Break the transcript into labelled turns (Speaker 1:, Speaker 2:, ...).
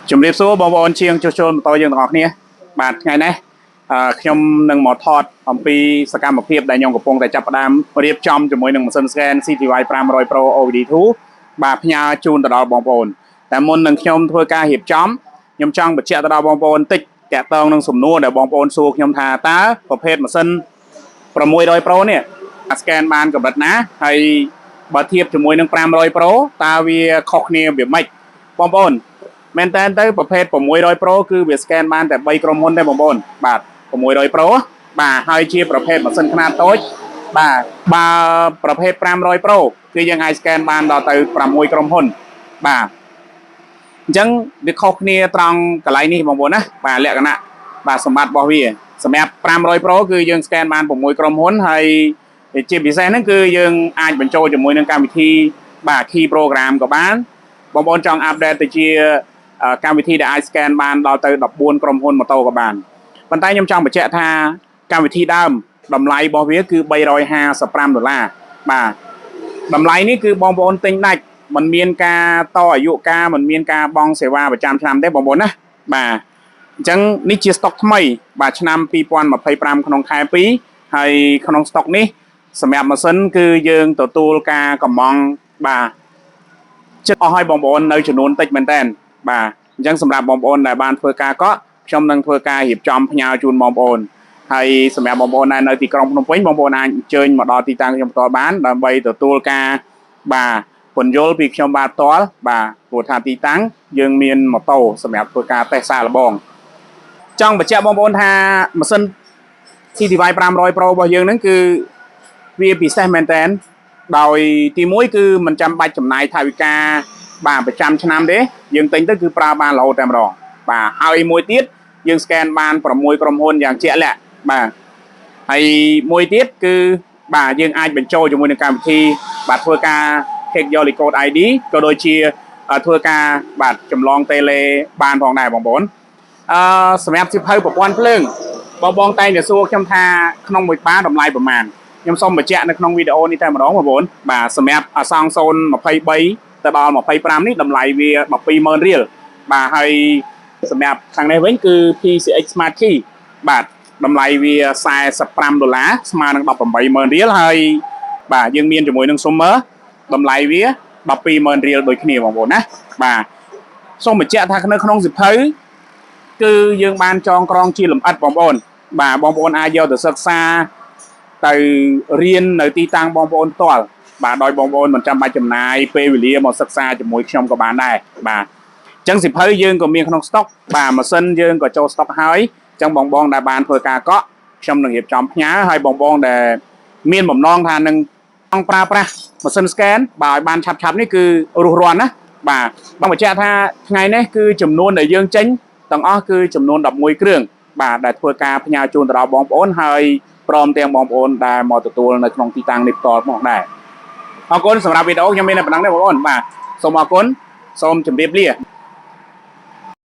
Speaker 1: ជំរាបសួរបងប្អូនជាងជួសជុលម៉ូតូយើងទាំងអស់គ្នាបាទថ្ងៃនេះខ្ញុំនឹងមកថតអំពីសកម្មភាពដែលខ្ញុំកំពុងតែចាប់ផ្ដើមរៀបចំជាមួយនឹងម៉ាស៊ីន scan CTY 500 Pro OBD2 បាទផ្ញើជូនទៅដល់បងប្អូនតែមុននឹងខ្ញុំធ្វើការរៀបចំខ្ញុំចង់បញ្ជាក់ទៅដល់បងប្អូនតិចតាក់ទងនឹងសំណួរដែលបងប្អូនសួរខ្ញុំថាតើប្រភេទម៉ាស៊ីន600 Pro នេះ scan បានកម្រិតណាហើយបើធៀបជាមួយនឹង500 Pro តើវាខុសគ្នាវាម៉េចបងប្អូន មែនតើទៅប្រភេទ600 Pro គឺវា scan បានតែ3ក្រុមហ៊ុនទេបងប្អូនបាទ600 Pro បាទហើយជាប្រភេទម៉ាស៊ីនខ្នាតតូចបាទបើប្រភេទ500 Pro គឺយើងអាច scan បានដល់ទៅ6ក្រុមហ៊ុនបាទអញ្ចឹងវាខុសគ្នាត្រង់កន្លែងនេះបងប្អូនណាបាទលក្ខណៈបាទសម្បត្តិរបស់វាសម្រាប់500 Pro គឺយើង scan បាន6ក្រុមហ៊ុនហើយជាពិសេសហ្នឹងគឺយើងអាចបញ្ចូលជាមួយនឹងកម្មវិធីបាទ key program ក៏បានបងប្អូនចង់ update ទៅជាកម្មវិធីដែលអាច scan បានដល់ទៅ14ក្រុមហ៊ុនម៉ូតូក៏បានប៉ុន្តែខ្ញុំចង់បញ្ជាក់ថាកម្មវិធីដើមតម្លៃរបស់វាគឺ355ដុល្លារបាទតម្លៃនេះគឺបងប្អូនទិញដាច់มันមានការតអាយុកាលมันមានការបង់សេវាប្រចាំឆ្នាំទេបងប្អូនណាបាទអញ្ចឹងនេះជាស្តុកថ្មីបាទឆ្នាំ2025ក្នុងខែ2ហើយក្នុងស្តុកនេះសម្រាប់ម៉ាស៊ីនគឺយើងទទួលការកម្មង់បាទចិត្តអស់ឲ្យបងប្អូននៅចំនួនតិចមែនតើបាទអញ្ចឹងសម្រាប់បងប្អូនដែលបានធ្វើការកក់ខ្ញុំនឹងធ្វើការរៀបចំផ្ញើជូនបងប្អូនហើយសម្រាប់បងប្អូនដែលនៅទីក្រុងភ្នំពេញបងប្អូនអាចអញ្ជើញមកដល់ទីតាំងខ្ញុំផ្ទាល់បានដើម្បីទទួលការបាទពន្យល់ពីខ្ញុំបាទផ្ទាល់បាទព្រោះថាទីតាំងយើងមានម៉ូតូសម្រាប់ធ្វើការតេស្តសាកល្បងចង់បញ្ជាក់បងប្អូនថាម៉ាស៊ីន CTY 500 Pro របស់យើងហ្នឹងគឺវាពិសេសមែនតើដោយទី1គឺមិនចាំបាច់ចំណាយថវិកាបាទប្រចាំឆ្នាំទេយើងទិញទៅគឺប្រើបានរហូតតែម្ដងបាទហើយមួយទៀតយើង scan បាន6ក្រុមហ៊ុនយ៉ាងជាក់លាក់បាទហើយមួយទៀតគឺបាទយើងអាចបញ្ចូលជាមួយនឹងកម្មវិធីបាទធ្វើការ hack យក code ID ក៏ដូចជាធ្វើការបាទចម្លង tele បានផងដែរបងប្អូនសម្រាប់សៀវភៅប្រព័ន្ធភ្លើងបងបងតែងតែសួរខ្ញុំថាក្នុងមួយបាតម្លៃប្រមាណខ្ញុំសូមបញ្ជាក់នៅក្នុងវីដេអូនេះតែម្ដងបងប្អូនបាទសម្រាប់អសង023ទៅដល់25នេះតម្លៃវា120,000រៀលបាទហើយសម្រាប់ខាងនេះវិញគឺ PCX Smart Key បាទតម្លៃវា45ដុល្លារស្មើនឹង180,000រៀលហើយបាទយើងមានជាមួយនឹង Summer តម្លៃវា120,000រៀលដូចគ្នាបងប្អូនណាបាទសូមបញ្ជាក់ថានៅក្នុងសៀវភៅគឺយើងបានចងក្រងជាលម្អិតបងប្អូនបាទបងប្អូនអាចយកទៅសិក្សាទៅរៀននៅទីតាំងបងប្អូនផ្ទាល់បាទដោយបងប្អូនមិនចាំបាច់ចំណាយពេលវេលាមកសិក្សាជាមួយខ្ញុំក៏បានដែរបាទអញ្ចឹងសៀវភៅយើងក៏មានក្នុងស្តុកបាទម៉ាស៊ីនយើងក៏ចូលស្តុកហើយអញ្ចឹងបងបងដែលបានធ្វើការកក់ខ្ញុំនឹងរៀបចំផ្ញើហើយបងបងដែលមានបំណងថានឹងចង់ប្រើប្រាស់ម៉ាស៊ីន scan បាទឲ្យបានឆាប់ឆាប់នេះគឺរុះរាន់ណាបាទបងបញ្ជាក់ថាថ្ងៃនេះគឺចំនួនដែលយើងចេញទាំងអស់គឺចំនួន11គ្រឿងបាទដែលធ្វើការផ្ញើជូនទៅដល់បងប្អូនហើយព្រមទាំងបងប្អូនដែលមកទទួលនៅក្នុងទីតាំងនេះផ្ទាល់ផងដែរអរគុណសម្រាប់វីដេអូខ្ញុំមានតែប៉ុណ្ណឹងទេបងប្អូនបាទសូមអរគុណសូមជម្រាបលា។